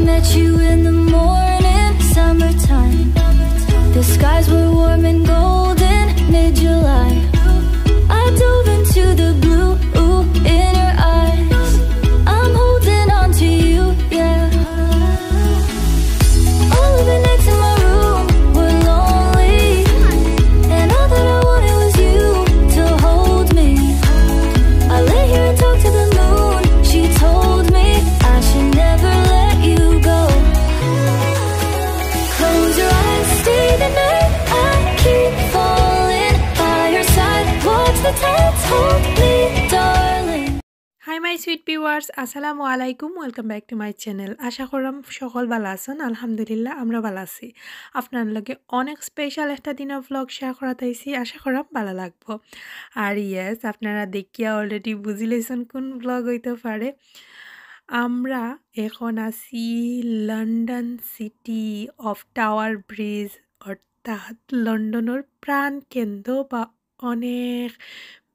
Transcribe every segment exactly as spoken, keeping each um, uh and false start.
Met you in the morning, summertime. The skies were warm and golden, mid-July. I dove into the blue in your eyes. I'm holding on to you, yeah. All of the nights in my room were lonely, and all that I wanted was you to hold me. I lay here and talk to the moon. She told me I should never let you go. Close your eyes, stay the night. I keep falling by your side. Watch the tides hold me, darling. Hi my sweet viewers, আসসালামু আলাইকুম, welcome back to my channel. আশা করাম সকল ভালা আছইন। আলহামদুলিল্লাহ, আমরা ভালা আছি। আপনার লগে অনেক special একটা দিনর vlog share করাত আইছি, আশা করাম ভালা লাগবো। আর yes, আপনারা দেখিয়া already বুঝি লাইছইন কোন vlog অইতো পারে। আমরা এখন আছি London City of Tower Bridge, অর্থাৎ লন্ডনর প্রাণকেন্দ্র বা অনেক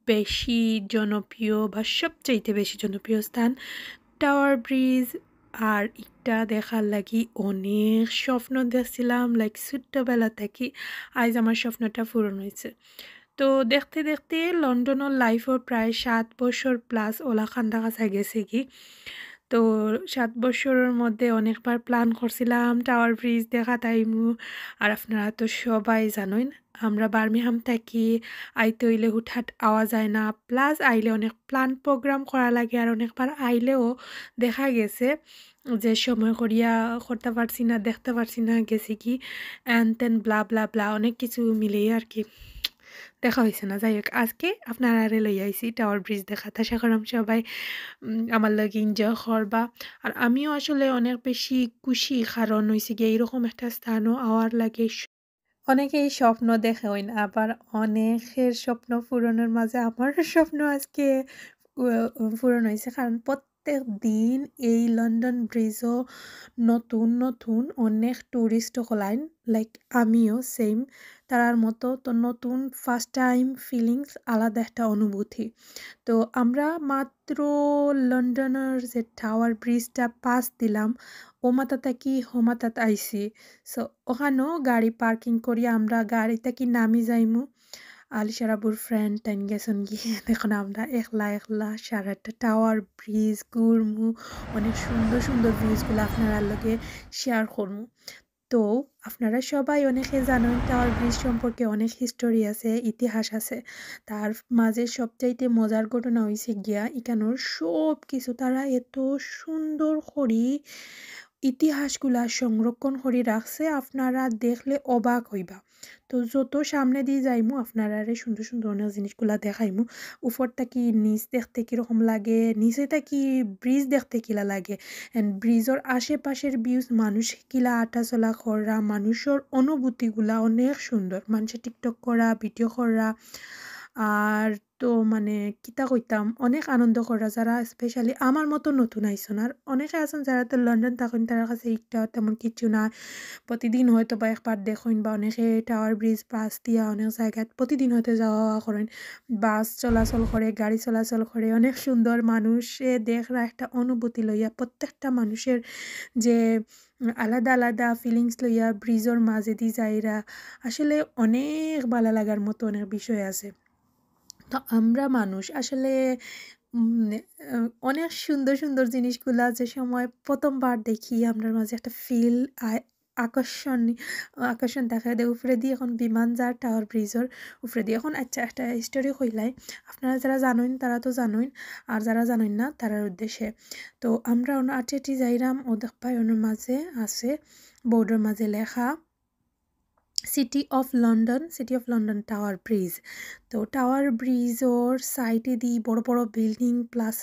বেশি জনপ্রিয় বা সবচাইতে বেশি জনপ্রিয় স্থান টাওয়ার ব্রিজ। আর ইটা দেখার লাগি অনেক স্বপ্ন দেখছিলাম, like, ছোট্টবেলা থাকি। আইজ আমার স্বপ্নটা পূরণ অইছে। তো দেখতে দেখতে লন্ডনর life-ও প্রায় সাত বছর plus ওলা কান্দা কাছা গেছেগি। তো সাত বছরর মধ্যে অনেকবার plan করছিলাম টাওয়ার ব্রিজ দেখাত আইমু। আর আপনারা তো সবাই জানইন, আমরা বার্মিংহাম থাকি, আইতে অইলে হুটহাট আওয়া যায় না, plus আইলে অনেক plan program করা লাগে। আর অনেকবার আইলেও দেখা গেছে যে সময় করিয়া করতা পারছি না, দেখতা পারছি না, গেছিগি and then blah blah blah, অনেক কিছু মিলেই আর কি দেখা অইছে না। যাই হোক, আজকে আপনারারে লইয়া আইছি টাওয়ার ব্রিজ দেখাত। আশা করাম সবাই, উম, আমার লগে enjoy করবা। আর আমিও আসলে অনেক বেশি খুশি, কারণ অইছে গিয়া এইরকম একটা স্থানও আওয়ার লাগে। অনেকেই স্বপ্ন দেখইন, আবার অনেকের স্বপ্ন পূরণর মাঝে আমার স্বপ্ন আজকে, উ-, পূরণ অইছে। কারণ প্রত্যেক দিন এই লন্ডন ব্রিজও নতুন নতুন অনেক tourist অকল আইন, like আমিও same, তারার মতো। তো নতুন first time feelings, আলাদা একটা অনুভূতি। তো আমরা মাত্র লন্ডনর যে টাওয়ার ব্রিজটা pass দিলাম, ও মাথা থাকি হো মাথাত আইছি। So ওখানো গাড়ি parking করি আমরা গাড়ি থাকি নামি যাইমু। আলিশার আবুর friend তাইন গেছইন গিয়া। এখন আমরা একলা একলা সারাটা টাওয়ার ব্রিজ ঘুরমু, অনেক সুন্দর সুন্দর views গুলা আপনারার লগে share করমু। তো আপনারা সবাই অনেকে জানইন টাওয়ার ব্রিজ সম্পর্কে অনেক history আছে, ইতিহাস আছে। তার মাঝে সবচাইতে মজার ঘটনা অইছে গিয়া ইখানোর সব কিছু তারা এত সুন্দর করি ইতিহাসগুলা সংরক্ষণ করি রাখছে, আপনারা দেখলে অবাক অইবা। তো যত সামনেদি যাইমু আপনারারে সুন্দর সুন্দর অনেক জিনিসগুলা দেখাইমু। উপর থাকি নিচ দেখতে কিরকম লাগে, নিচে থাকি ব্রিজ দেখতে কিলা লাগে, and ব্রিজর আশেপাশের views, মানুষ কিলা আটাচলা কররা, মানুষর অনুভূতিগুলা অনেক সুন্দর। মানষে TikTok করা, video করা, আর তো মানে কিতা কইতাম, অনেক আনন্দ কররা যারা specially আমার মতো নতুন আইছইন। আর অনেকে আছইন যারা তো লন্ডন থাকইন, তারার কাছে ইটা তেমন কিছু না। প্রতিদিন হয়তো বা একবার দেখইন, বা অনেকে টাওয়ার ব্রিজ pass দিয়া অনেক জাগাত প্রতিদিন হয়তো যাওয়া আওয়া করইন। বাস চলাচল করে, গাড়ি চলাচল করে, অনেক সুন্দর। মানুষে দেখরা একটা অনুভূতি লইয়া, প্রত্যেকটা মানুষের যে আলাদা আলাদা feelings লইয়া ব্রিজর মাঝেদি যাইরা, আসলে অনেক ভালা লাগার মতো অনেক বিষয় আছে। তো আমরা মানুষ আসলে, উম, আহ, অনেক সুন্দর সুন্দর জিনিসগুলা যে সময় প্রথমবার দেখি, আমরার মাঝে একটা feel আয়, আকর্ষণ, আকর্ষণ দেখা দেয়। উপরেদি এখন বিমান যার টাওয়ার ব্রিজর উপরেদি। এখন আচ্ছা, একটা story কইলাই, আপনারা যারা জানইন তারা তো জানইন, আর যারা জানইন না তারার উদ্দেশ্যে। তো আমরা অনো আটি আটি যাইরাম, ও দেখবায় অনোর মাঝে আছে, বোর্ডর মাঝে লেখা City of London, City of London Tower Bridge। তো টাওয়ার ব্রিজর সাইডেদি বড় বড় building, plus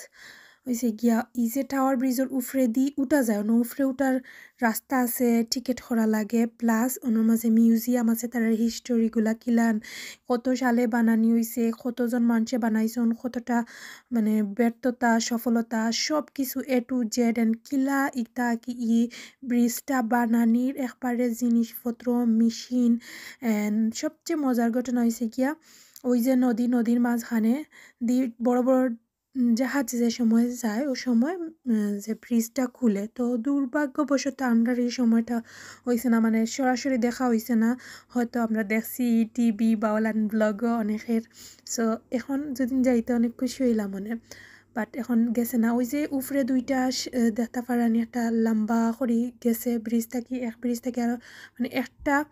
অইছে গিয়া ই যে টাওয়ার ব্রিজর উপরেদি উঠা যায়, অনো উপরে উঠার রাস্তা আছে, টিকিট করা লাগে, plus অনোর মাঝে museum আছে, তারার history গুলা কিলান, কত সালে বানানি অইছে, কতজন মানষে বানাইছইন, কতটা মানে ব্যর্থতা, সফলতা, সব কিছু A to Z and কিলা ইতা কি ই ব্রিজটা বানানির একবারে জিনিসপত্র, মেশিন, and সবচেয়ে মজার ঘটনা অইছে গিয়া ওই যে নদী, নদীর মাঝখানে দি বড় বড় উম, জাহাজ যে সময় যায়, ও সময়, উম, যে ব্রিজটা খুলে। তো দুর্ভাগ্যবশত আমরার এই সময়টা হইছে না, মানে, সরাসরি দেখা হইছে না। হয়তো আমরা দেখছি টিভি বা অনলাইন ব্লগও অনেকের। So, এখন যদি যাইতে অনেক খুশি হইলাম মনে, বাট এখন গেছে না। ওই যে উপরে দুইটা স-, আহ, দেখতা পারানি একটা লম্বা করি গেছে ব্রিজ থাকি, এক ব্রিজ থাকি আরো, মানে, একটা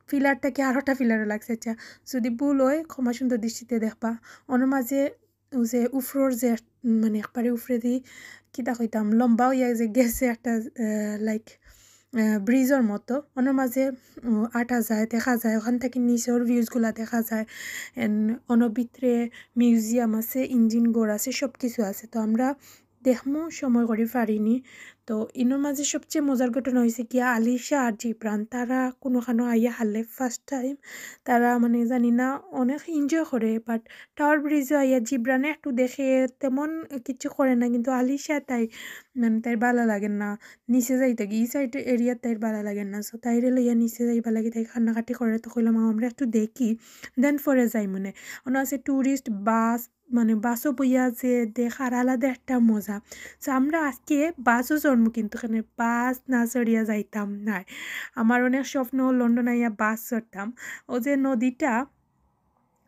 পিলার থাকি আরোটা পিলারও লাগছে। আচ্ছা, যদি ভুল হয়, ক্ষমা সুন্দর দৃষ্টিতে দেখবা। অনর মাঝে ওই যে উফরর যে, উম, মানে, একবারে উফরেদি, কিতা কইতাম, লম্বা হইয়া যে গেছে একটা, আহ, লাইক, আহ, ব্রিজর মতো। অনর মাঝে, উম, আটা যায়, দেখা যায়, ওখান থাকি নিচের ভিউজগুলা দেখা যায়। And অনর ভিতরে মিউজিয়াম আছে, ইঞ্জিন ঘর আছে, সব কিছু আছে। তো আমরা দেখমু, সময় করি পারিনি। তো ইনর মাঝে সবচেয়ে মজার ঘটনা হইছে কি, আলিশা আর জিবরান তারা কোনোখানো আইয়া হারলে ফার্স্ট টাইম। তারা, মানে, জানি না, অনেক এনজয় করে, বাট টাওয়ার ব্রিজও আইয়া জিবরানে একটু দেখে, তেমন কিছু করে না, কিন্তু আলিশা তাই, মানে, তাইর ভালা লাগে না নিচে যাইতে গিয়া, এই সাইড এরিয়া তাইর ভালা লাগে না। So তাইরে লইয়া নিচে যাইবা লাগি তাই কান্নাকাটি করে। তো কইলাম, "আমরা একটু দেখি, দেন পরে যাইমুনে।" অনো আছে টুরিস্ট বাস, মানে, বাসও বইয়া যে দেখার আলাদা একটা মজা। So আমরা আজকে বাসও চড়মু, কিন্তু এখানে বাস না চড়িয়া যাইতাম না। আমার অনেক স্বপ্ন লন্ডন আইয়া বাস চড়তাম। ও যে নদীটা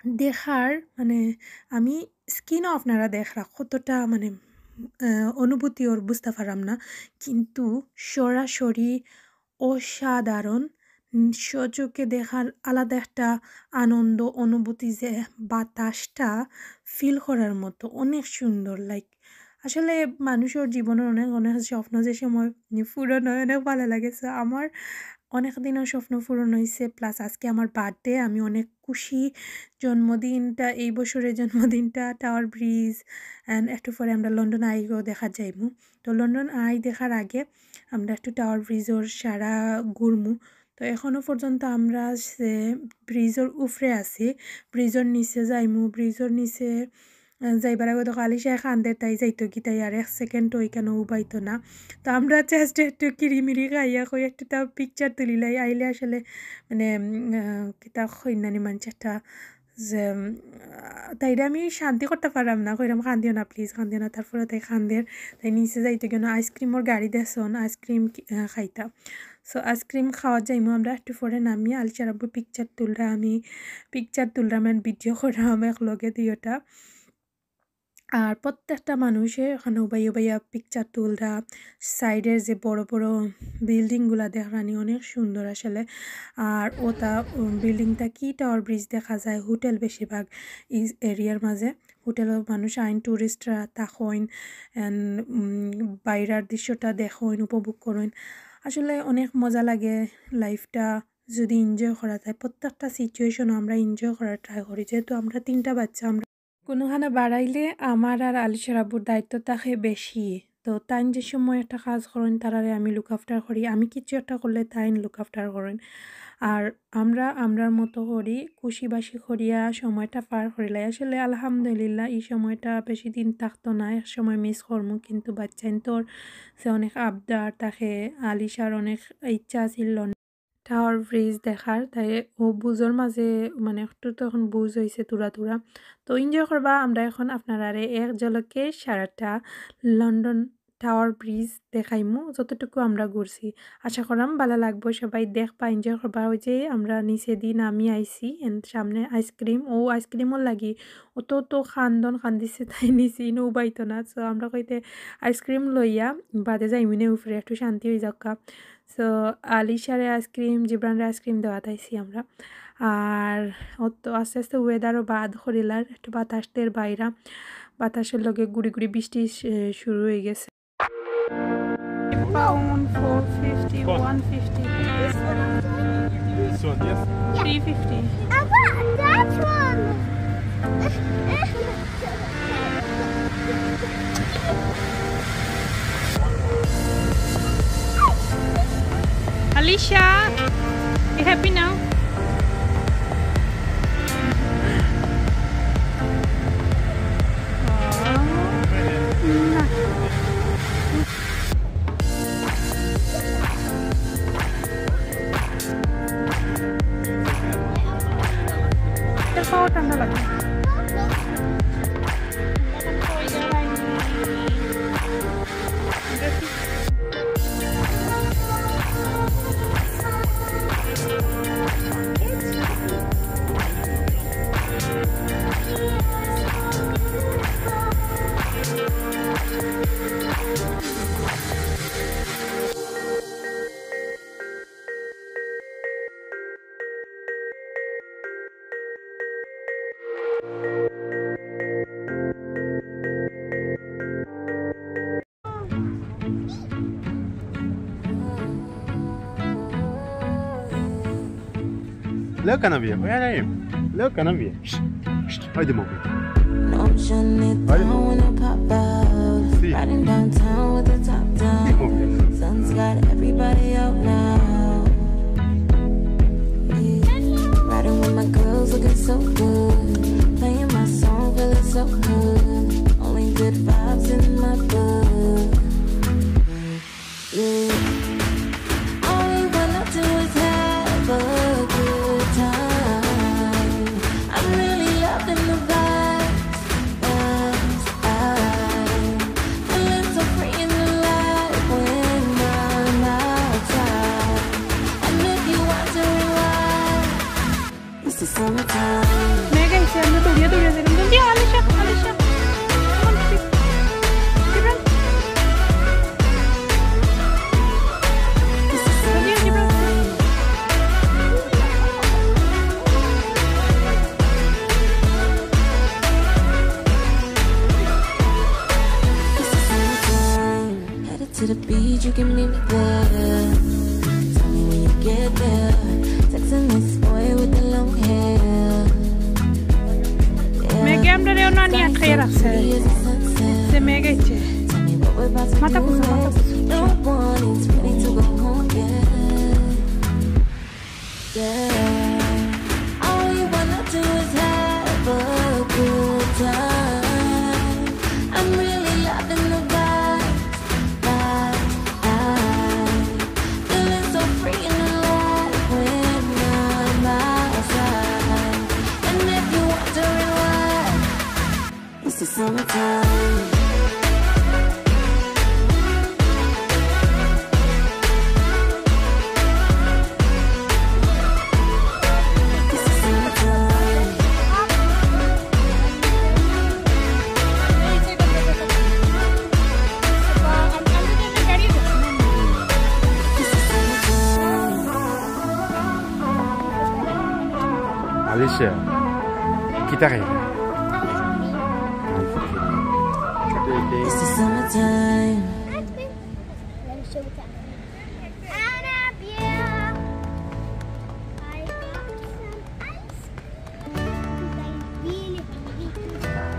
দেখার, মানে, আমি স্ক্রিনও আপনারা দেখরা কতটা, মানে, আহ, অনুভূতি ওর বুঝতে পারাম না, কিন্তু সরাসরি অসাধারণ। উম, স্বচক্ষে দেখার আলাদা একটা আনন্দ অনুভূতি, যে বাতাসটা ফিল করার মতো, অনেক সুন্দর। লাইক, আসলে মানুষের জীবনের অনেক, অনেক স্বপ্ন যে সময় পূরণ হয়, অনেক ভালা লাগে। So আমার অনেক দিনের স্বপ্ন পূরণ হইছে, প্লাস আজকে আমার বার্থডে, আমি অনেক খুশি। জন্মদিনটা, এই বছরের জন্মদিনটা টাওয়ার ব্রিজ and একটু পরে আমরা লন্ডন আইও দেখা যাইমু। তো লন্ডন আই দেখার আগে আমরা একটু টাওয়ার ব্রিজর সারা ঘুরমু। তো এখনো পর্যন্ত আমরা সে ব্রিজর উপরে আছি, ব্রিজর নিচে যাইমু, ব্রিজর নিচে, আহ, যাইবার আগে তো আলিশায় কান্দের, তাই যাইতো কি তাই আর এক সেকেন্ড ওইখানে উবাইতো না। তো আমরা জাস্ট একটু কিরিমিরি খাইয়া কই একটু তাও পিকচার তুলিলাই, আইলে আসলে, মানে, উম, আহ, কিতা কইনানি মানছে একটা যে, উম, আহ, তাইরে আমি শান্তি করতে পারলাম না, কইলাম, "কান্দিও না, প্লিজ কান্দিও না।" তারপরে তাই কান্দের, তাই নিচে যাইতো কেন আইসক্রিমর গাড়ি দেসন, আইসক্রিম কি-, আহ, খাইতা। So আইসক্রিম খাওয়া যাইমু আমরা একটু পরে নামি, আলিশার আব্বু পিকচার তুলরা, আমি পিকচার তুলরাম and ভিডিও করলাম এক লগে দুইটা। আর প্রত্যেকটা মানুষে ওখানে উবাইয়া উবাইয়া পিকচার তুলরা, সাইডের যে বড় বড় বিল্ডিংগুলা দেখরানি অনেক সুন্দর আসলে। আর ওটা, উম, বিল্ডিংটা কি টাওয়ার ব্রিজ দেখা যায়, হোটেল বেশিরভাগ এই এরিয়ার মাঝে। হোটেলও মানুষ আইন, টুরিস্টরা থাকইন, and, উম, বাইরের দৃশ্যটা দেখইন, উপভোগ করইন। আসলে অনেক মজা লাগে লাইফটা যদি এনজয় করা যায়। প্রত্যেকটা সিচুয়েশনও আমরা এনজয় করার ট্রাই করি, যেহেতু আমরা তিনটা বাচ্চা, আমরা কোনোখানে বাড়াইলে আমার আর আলিশার আব্বুর দায়িত্ব থাকে বেশি। তো তাইন যে সময় একটা কাজ করইন, তারারে আমি লুক আফটার করি, আমি কিছু একটা করলে তাইন লুক আফটার করইন। আর আমরা আমরার মতো করি, খুশি বাসি করিয়া সময়টা পার করিলাই। আসলে আলহামদুলিল্লাহ, এই সময়টা বেশি দিন থাকতো না, এক সময় মিস করমু, কিন্তু বাচ্চাইন্তর সে অনেক আবদার থাকে, আলিশার অনেক ইচ্ছা আছিল টাওয়ার ব্রিজ দেখার, তাই ও বুঝর মাঝে, মানে, একটু তখন বুঝ হইছে তুরা তুরা। তো এনজয় করবা, আমরা এখন আপনারারে এক ঝলকে সারাটা লন্ডন টাওয়ার ব্রিজ দেখাইমু, যতটুকু আমরা ঘুরছি। আশা করাম ভালা লাগবো, সবাই দেখবা, এনজয় করবা। ওই যে আমরা নিচেদি নামি আইছি, and সামনে আইসক্রিম, ও আইসক্রিমর লাগি অত অত কান্দন কান্দিছে, তাই নিচে ইনো উবাইতো না। So আমরা কইতে আইসক্রিম লইয়া বাদে যাইমুনে উপরে, একটু শান্তি হই যাউক্কা। So আলিশারে আইসক্রিম, জিবরানরে আইসক্রিম দেওয়াত আইছি আমরা। আর অত আস্তে আস্তে ওয়েদারও বাদ করিলার, একটু বাতাস দের বাইরা, বাতাসর লগে গুড়ি গুড়ি বৃষ্টি শে-, শুরু হয়ে গেছে। Pound four fifty, one fifty. This one, yes. Three fifty. I want that one. Alicia, you happy now? এটা খাওয়া ঠান্ডা লাগে। Look, Anavia. Where are you? Look, Anavia. Shh, shh. Hadi, Moby. No, I'm shutting it down when I pop out. See. Riding downtown with the top down. See, Moby. Sun's got everybody out now. Yeah. Riding with my girls looking so good. Playing my song, feeling so good. Only good vibes in my book. Yeah. All we wanna do is have a good time. I'm really loving the vibes, vibes. I'm feeling so free and alive when I'm outside. And if you want to rewind, this is summertime. মেঘ আইছে, আমরা দৌড়িয়া দৌড়িয়া যাইলাম। জলদি, আলিশা, Alisha. Come on, quick. Jibran. This is জলদি, Jibran. Summertime. This is summertime. Headed to the beach, you can meet me there. Tell me when you get there. Texting this boy with the long hair. Yeah. মেঘে আমরারে অনো আনি আটকাইয়া রাখছে। Pretty as a sunset. সে মেঘ আইছে। Tell me what we're about to do next. Mathai kusum, mathai kusum. No warnings, ready to go home, yeah. Yeah. All we wanna do is have a good time. I'm really loving the vibes, vibes. I'm feeling so free and alive when I'm outside. And if you want to rewind, this is summertime. This is summertime. This is summertime. Alicia, kita kayak This is summertime. Let me show you something. Anna, yeah. I got some ice cream. I really, really want some.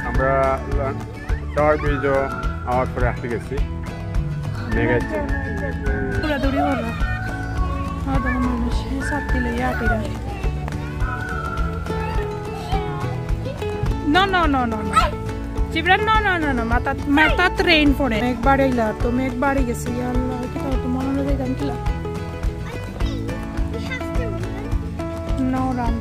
আমরা লা-, টাওয়ার ব্রিজও আওয়ার পরে আটকে গেছি। মেঘ আইছে। দৌড়াদৌড়ি করো। আর দেখো মানুষ, এই ছাতি লইয়া আটিরা। No, no, no, no, no. Jibran, no, no, no, no. মাথাত, মাথাত রেইন পড়ে। মেঘ বাড়াইলা, তো মেঘ বাড়ি গেছে। ইয়া আল্লাহ, কিতা তো মনে হলো যে গান কিলা। No run.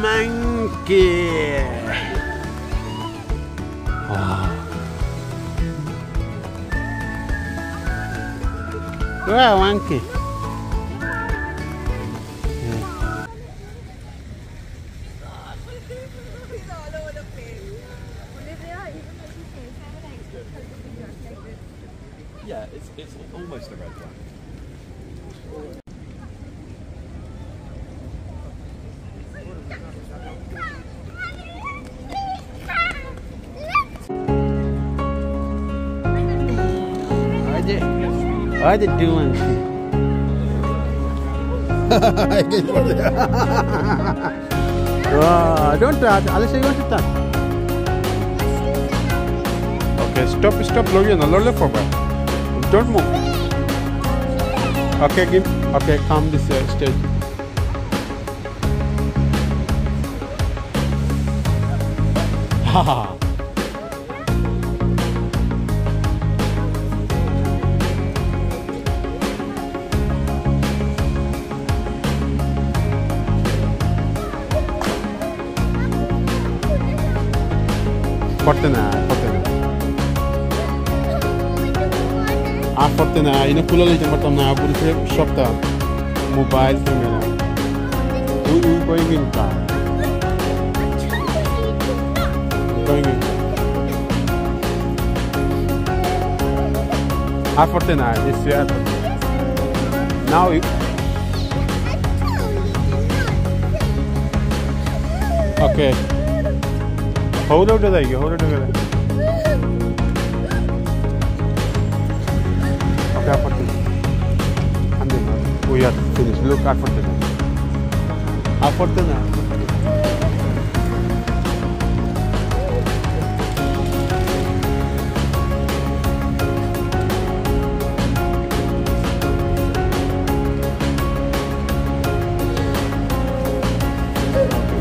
Monkey. Ah, monkey. Yeah. Yeah, it's, it's almost a red one. What they, what they doing? Wow, don't touch. Alicia, you want to touch? Okay, stop, stop. Lord, no, Lord, left forward. Don't move. Okay, give. Okay, come this uh, stage. পড়তে না, পড়তে না। আর পড়তে না, এনে খুলে লইতে পারতাম না, পুলিশে সপ্তাহ mobile camera. We, we going in car. Going in. আর পড়তে না, this year আর পড়তে না। Now you, okay. হৌরে উঠে যাই, হৌরে উঠে যাই। Okay, আর পড়তে না। We are finished. Look, আর পড়তে না। আর পড়তে না।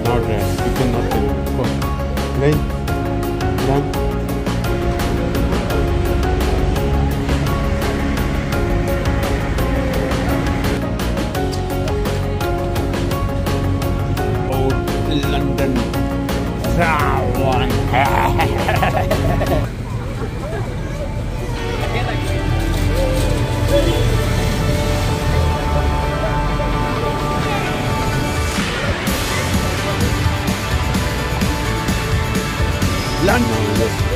Not right. You cannot do it. Go. Right. Done. Old London. That one. London.